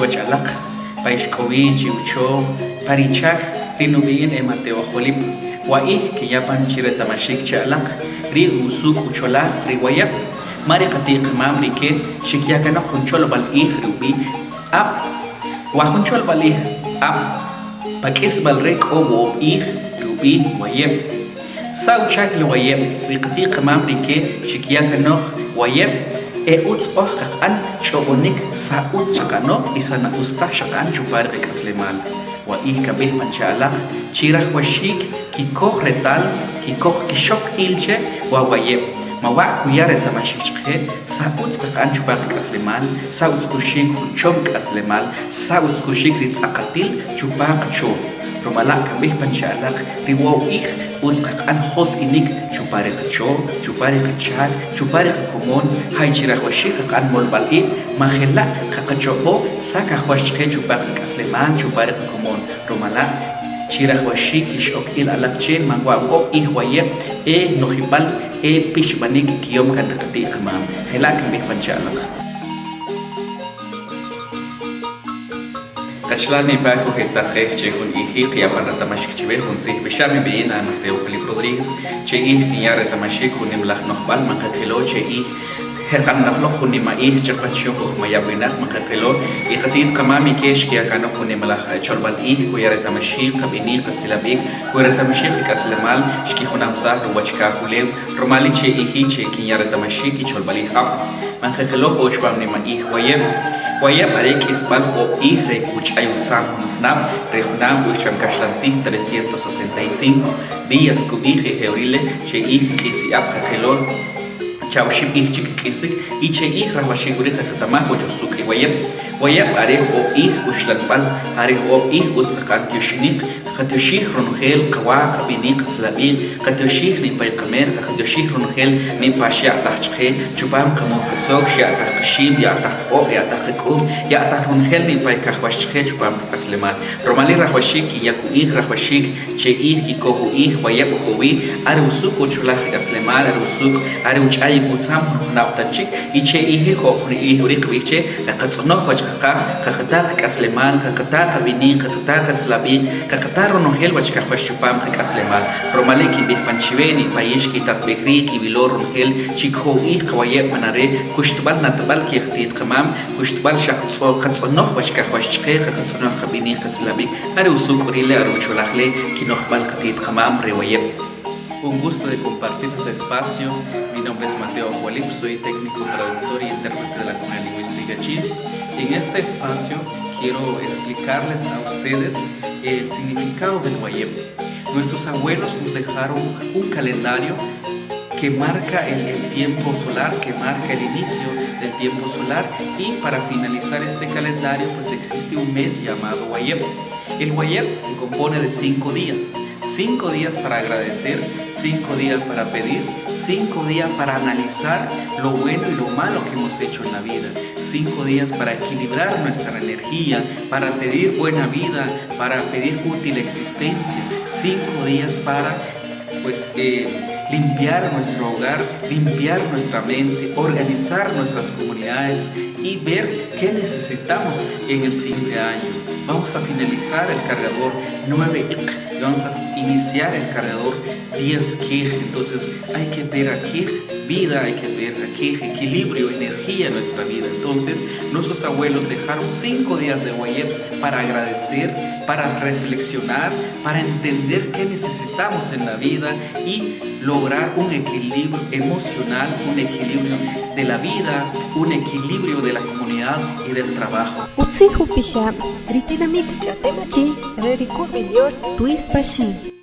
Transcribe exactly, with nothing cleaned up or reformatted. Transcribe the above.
Wach alaq, pa ix k'o wi chi ucho, pa ri chak, ri nub'i'in e Mateo Jolip. Wa'ij kinya pan chi reta'maxik che alaq, ri usuk' ucholaj ri wayeb', ma ri qati'qamam rike xikya kanoq jun cholb'al ij ri ub'i' Ab'. Wa jun cholb'al ij Ab', pa k'isb'al re k'o wo'ob' ij ri ub'i' wayeb'. Sa' uchak le wayeb', ri qati'qamam rike xikya kanoq wayeb', e utz oj qaq'an ch'ob'onik sa' utz xaqa'no y sa' na utz taj xaqa'an chupa ri qak'aslemal. Wa'ij kab'ij pan che alaq chi rajwaxik kikoj retal, kikoj kixok il che wa wayeb', ma wa' kuya reta'maxik chqe sa' utz qaq'an chupa qak'aslemal, sa' utz kuxik jun chom k'aslemal, sa' utz kuxik ri tz'aqatil chupa qacho. Ruma la' kab'ij pan che alaq, ri wo'ob' ij utz qaq'an jos'inik chupa ri qacho, chupa ri qachak, chupa ri qakomon, jay chi rajwaxik qaq'an molb'al ib', ma jela' qaqach'ob'o sa' kajwax chqe chupa qak'aslemal, chupa ri qakomon. Ruma la', chi rajwaxik kixok il alaq che man wa wo'ob' ij wayeb' e nojib'al e pixb'anik kiyom kan ri qati'qamam. Jela' kinb'ij pan che alaq. Qachalal nipa, kojetaq qej che jun iji qaya' pan reta'maxik chiwe jun tzij pixab' mib'i'in a Mateo Felipe Rodríguez. Che ij kinya reta'maxik jun nimalaj nojb'al, man qaqilo che ij jeqanaq loq jun nima'ij chak wach xojoj mayab' winaq, man qaqilo. Y qati't qamam ike xkiya kanoq jun nimalaj, eh, cholb'al ij, kuya reta'maxik qab'inik, qasilab'ik, kuya reta'maxik qak'aslemal, xkijunamsaj ruwach kajulew. Rumal ri che iji che kinya reta'maxik y cholb'al ij ab', man qaqilo jo'o chupam nima'ij wayeb'. Wayeb' are k'isb'al jo'ob' ij re kuch'ay utzam jun junab', re junab' k'o cham kaxlan tzij trescientos sesenta y cinco días kub'ij, y je' uri le che ij k'is i'ab' qaqilo. Cha' oxib' q'ij chik kk'isik y che ij rajwaxik uri qaqeta'maj wach usuk' ri wayeb'. Wayeb' are jo'ob' q'ij uxlanb'al, are jo'ob' q'ij utz qaq'an tyoxinik, qaqatyoxij ronojel qawa, qab'inik, qasilab'ik, qatyoxij ni'pa qamer, qaqatyoxij ronojel ni'pa xya'taj chqe chupam qamul qasok, xya'taj qaxim, ya'taj qaq'ob', ya'taj qak'u'x, ya'taj ronojel ni'pa kajwax chqe chupam qak'aslemal. Rumal ri' rajwaxik kinya ku'ij, rajwaxik che ij kikoj u'ij wayeb' jowi, are usuk' ucholaj ri k'aslemal, are usuk', are uch'ayik utzam jun junab' tanchik, y che ij ri jo'ob' jun ri ij uri' qab'ij che, qaqatz'onoj wach qaqa, qaqata qak'aslemal, qaqata qab'inik, qaqata qasilab'ik, qaqata ronojel wach kajwax chupam qak'aslemal. Rumal ri' kinb'ij pan chiwe, ni'pa yin xkitatb'ej ri' kiwilo ronojel chi koj u'ij qawayeb', man are kuxtb'al natb'al ke qati't qamam, kuxtb'al xa qatz'o-, qatz'onoj wach kajwax chqe, qaqatz'onoj qab'inik, qasilab'ik. Are usuk' ri' le, are ucholaj le kinojb'al qati't qamam re wayeb'. Un gusto de compartir este espacio. Mi nombre es Mateo Ajualip, soy técnico traductor y intérprete de la Comunidad Lingüística Chin. En este espacio quiero explicarles a ustedes el significado del wayeb'. Nuestros abuelos nos dejaron un calendario que marca el, el tiempo solar, que marca el inicio del tiempo solar, y para finalizar este calendario, pues existe un mes llamado wayeb'. El wayeb' se compone de cinco días, cinco días para agradecer, cinco días para pedir, cinco días para analizar lo bueno y lo malo que hemos hecho en la vida, cinco días para equilibrar nuestra energía, para pedir buena vida, para pedir útil existencia, cinco días para, pues, eh, limpiar nuestro hogar, limpiar nuestra mente, organizar nuestras comunidades y ver qué necesitamos en el siguiente año. Vamos a finalizar el cargador nueve iq y vamos a iniciar el cargador diez kij. Entonces, hay que ver aquí vida, hay que ver aquí equilibrio, energía en nuestra vida. Entonces, nuestros abuelos dejaron cinco días de wayeb' para agradecer, para reflexionar, para entender qué necesitamos en la vida y lograr un equilibrio emocional, un equilibrio de la vida, un equilibrio de la comunidad y del trabajo. Utzij upixab' ri tinamit Ch'a'tem Achi re ri Curvilior Luis Paxi.